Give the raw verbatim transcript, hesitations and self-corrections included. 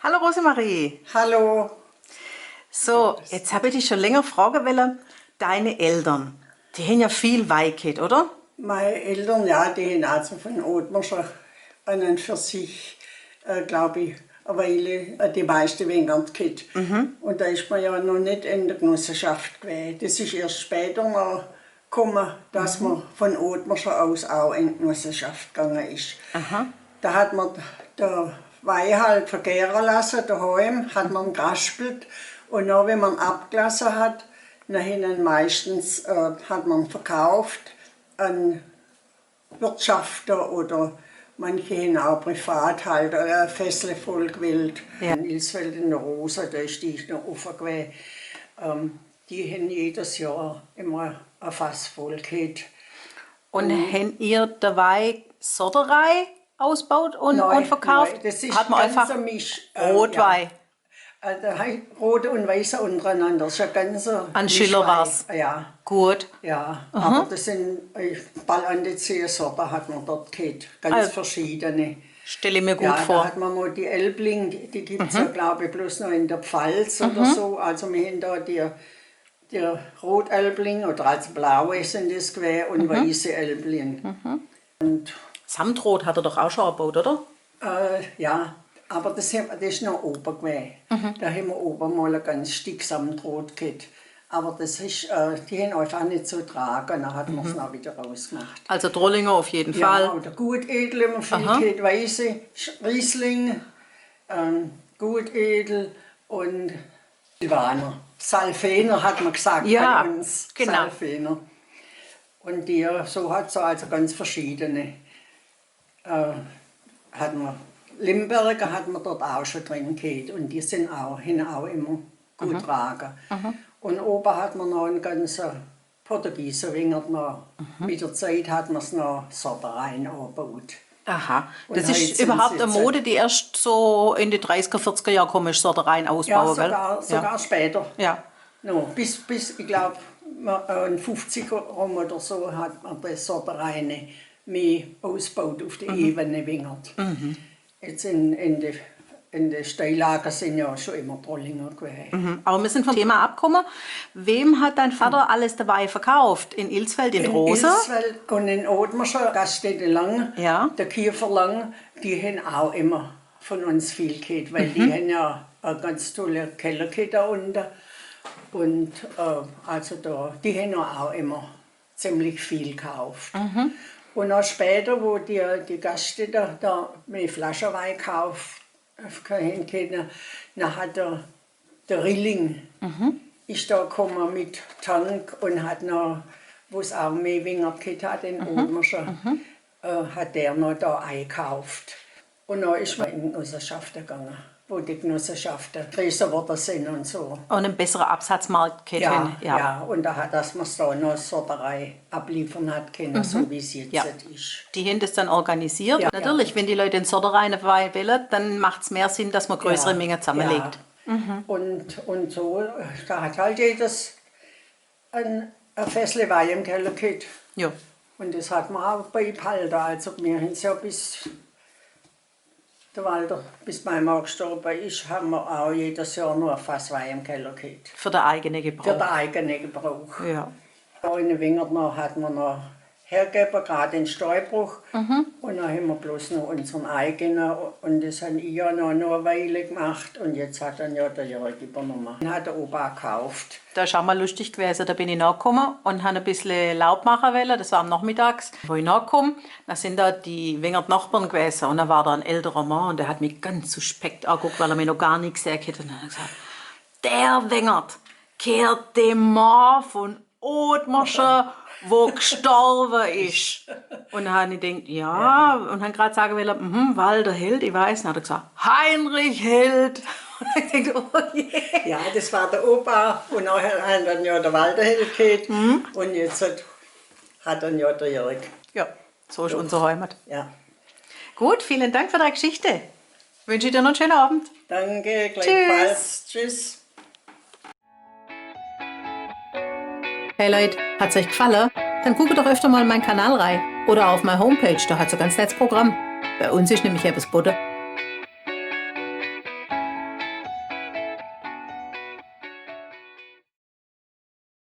Hallo Rosemarie. Hallo. So, jetzt hab ich dich schon länger fragen wollen, deine Eltern, die haben ja viel Wei gehabt, oder? Meine Eltern, ja, die haben also von Othmarsche an und für sich, äh, glaub ich, eine Weile, äh, die meiste Wingert gehabt. Mhm. Und da ist man ja noch nicht in der Genossenschaft gewesen. Das ist erst später mal gekommen, dass man von Othmarsche aus auch in die Genossenschaft gegangen ist. Aha. Da hat man den Wei halt vergären lassen, daheim, hat man geraspelt. Und dann, wenn man abgelassen hat, dann hat man meistens, äh, hat man verkauft an Wirtschafter oder manche haben auch privat halt, äh, Fässle voll gewählt. Ja. In Ilsfeld in der Rosa, da ist die noch offen gewesen. Ähm, die haben jedes Jahr immer ein Fass voll gehabt. Und habt ihr dabei Sorterei ausgebaut und, und verkauft? Nein, nein, das ist ganz einfach gemischt, äh, Rotwei. Ja. Äh, da hei-, rote und weiße untereinander, so ganz, äh, Mischwei. An Schiller war's. Ja. Gut. Ja, aber das sind, äh, bald an die zehn Sorten hat man dort gehabt, ganz verschiedene. Also, stell ich mir gut vor. Ja, da hat man mal die Elbling, die gibt's ja, glaub ich, bloß noch in der Pfalz oder so. Also wir haben da die, die Rotelbling oder also blaue sind es gewesen und weiße Elbling. Mhm. Und Samtrot hat er doch auch schon gebaut, oder? Äh, ja, aber das, haben, das ist noch oben gewesen. Mhm. Da haben wir oben mal ein ganz Stück Samtrot gehabt. Aber das ist, äh, die haben einfach nicht so getragen, dann hat man's noch wieder rausgemacht. Also Trollinger auf jeden Fall. Ja, oder Gutedel, immer viel gehabt, weiße, Sch-, Riesling, ähm, Gutedel und Silvaner. Salvener hat man gesagt bei uns. Ja, genau. Salvener. Und die, so hat's also ganz verschiedene. Äh, hat man, Limburger hat man dort auch schon drin gehabt und die sind auch, haben auch immer gut getragen. Mhm. Und oben hat man noch einen ganzen Portugieser Wingert noch. Mhm. Mit der Zeit hat man's noch Sortereien angebaut. Aha. Und das ist jetzt überhaupt eine Mode, die erst so in die dreißiger, vierziger Jahre gekommen ist, Sortereien ausbauen, gell? Ja, sogar, sogar später. Ja. No, bis, bis, ich glaub, ma-, äh, in fünfzig rum oder so hat man das Sortereien mehr ausgebaut auf die Ebene Wingert. Mhm. Jetzt in, in die, in die Steillagen sind ja schon immer Trollinger gewesen. Mhm. Aber wir sind vom Thema abgekommen. Wem hat dein Vater alles den Wei verkauft? In Ilsfeld, in Rosa? In Ilsfeld und in Othmarsche, Gaststätte Lang, ja, der Kiefer Lang, die haben auch immer von uns viel gehabt, weil die haben ja einen ganz tollen Keller gehabt da unten. Und, äh, also da, die haben auch immer ziemlich viel gekauft. Mhm. Und auch später, wo die, die Gaststätte da mehr Flaschenwei kauft, können, können, dann hat der, der Rilling ist da gekommen mit Tank und hat noch, wo's auch mehr Wingert gehabt hat in Othmarsche, äh, hat der noch da eingekauft. Und dann ist man in die Genossenschaft gegangen, wo die Genossenschaften größer geworden sind und so. Und einen besseren Absatzmarkt gehabt haben. Ja, ja, und da hat, dass man so eine Sorterei abliefern hat können, so wie es jetzt ist. Die haben das dann organisiert. Ja, ja. Natürlich, wenn die Leute in Sortereien wollen, dann macht's mehr Sinn, dass man größere Mengen zusammenlegt. Ja. Mhm. Und, und so, da hat halt jedes ein, ein Fässle Wei im Keller gehabt. Ja. Und das hat man auch beibehalten. Also wir haben's ja bis der Walter, bis meine Mama gestorben ist, haben wir auch jedes Jahr noch ein Fass Wei im Keller gehabt. Für den eigenen Gebrauch. Für den eigenen Gebrauch. Ja. Da in Wingert noch hat man noch hergegeben, gerade in Steinbruch. Mhm. Und dann haben wir bloß noch unseren eigenen. Und das habe ich ja noch, noch eine Weile gemacht. Und jetzt hat dann ja der Jörg übernommen. Den hat der Opa gekauft. Da ist auch mal lustig gewesen, da bin ich nachgekommen und habe ein bisschen Laub machen wollen, das war am Nachmittags. Wo ich nachkomme, da sind da die Wingert Nachbarn gewesen und da war da ein älterer Mann und der hat mich ganz suspekt angeguckt, weil er mich noch gar nicht gesehen hat. Und dann hat er gesagt: «Der Wingert gehört dem Mann von Othmarsche, wo gestorben ist.» Und dann habe ich gedacht, ja, und habe gerade sagen wollen: «Mhm, Walter Held, ich weiß.» Dann hat er gesagt: «Heinrich Held.» Und ich dachte: «Oh je.» Ja, das war der Opa und nachher hat dann ja der Walter Held gehabt. Mhm. Und jetzt hat, hat dann ja der Jörg. Ja, so ist unsere Heimat. Ja. Gut, vielen Dank für deine Geschichte. Wünsche ich dir noch einen schönen Abend. Danke, gleichfalls. Tschüss. Tschüss. Hey Leute, hat's euch gefallen? Dann guckt doch öfter mal in meinen Kanal rein oder auf meine Homepage, da hat's ein ganz nettes Programm. Bei uns ist nämlich etwas geboten.